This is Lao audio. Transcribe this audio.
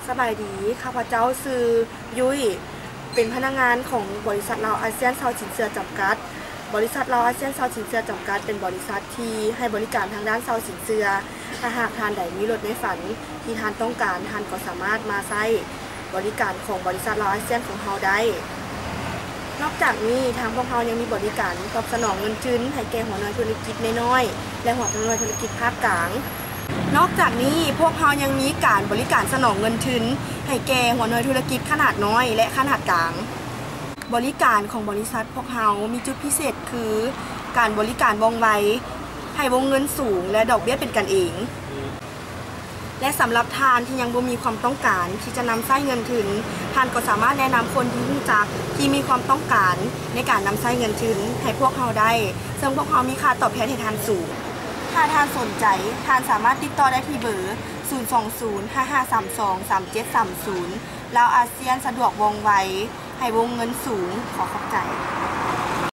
ສະບາຍດີ, ຂ້າພະເຈົ້າຊື່ ຍຸ້ຍ ເປັນພະນັກງານຂອງບໍລິສັດລາວອາຊຽນເຊົ່າສິນເຊື່ອຈຳກັດ. ບໍລິສັດລາວອາຊຽນເຊົ່າສິນເຊື່ອຈຳກັດ ເປັນບໍລິສັດທີ່ໃຫ້ບໍລິການທາງດ້ານເຊົ່າສິນເຊື່ອ. ຖ້າຫາກທ່ານໃດມີລົດໃນຝັນທີ່ທ່ານຕ້ອງການ, ທ່ານກໍສາມາດມາໃຊ້ບໍລິການຂອງບໍລິສັດລາວອາຊຽນຂອງເຮົາໄດ້. ນອກຈາກນີ້, ທາງພວກເຮົາຍັງມີບໍລິການຕອບສະໜອງເງິນທຶນໃຫ້ແກ່ຫົວໜ່ວຍທຸລະກິດນ້ອຍໆ ແລະ ຫົວໜ່ວຍທຸລະກິດພາກກາງ. ນອກຈາກນີ້, ພວກເຮົາຍັງມີການບໍລິການສະໜອງເງິນທຶນໃຫ້ແກ່ຫົວໜ່ວຍທຸລະກິດຂະໜາດນ້ອຍ ແລະ ຂະໜາດກາງ. ບໍລິການຂອງບໍລິສັດພວກເຮົາມີຈຸດພິເສດຄື ການບໍລິການວ່ອງໄວ, ໃຫ້ວົງເງິນສູງ ແລະ ດອກເບ້ຍເປັນກັນເອງ. ແລະ ສຳລັບທ່ານທີ່ຍັງບໍ່ມີຄວາມຕ້ອງການທີ່ຈະນຳໃຊ້ເງິນທຶນ, ທ່ານກໍສາມາດແນະນຳຄົນທີ່ຮູ້ຈັກທີ່ມີຄວາມຕ້ອງການໃນການນຳໃຊ້ເງິນທຶນໃຫ້ພວກເຮົາໄດ້, ເຊິ່ງພວກເຮົາມີຄ່າຕອບແທນໃຫ້ທ່ານສູງ. ຖ້າທ່ານສົນໃຈ, ທ່ານສາມາດຕິດຕໍ່ໄດ້ທີ່ເບີ ສູນສອງສູນ ຫ້າຫ້າສາມສອງ ສາມເຈັດສາມສູນ. ລາວອາຊຽນສະດວກວ່ອງໄວ, ໃຫ້ວົງເງິນສູງ. ຂໍຂອບໃຈ.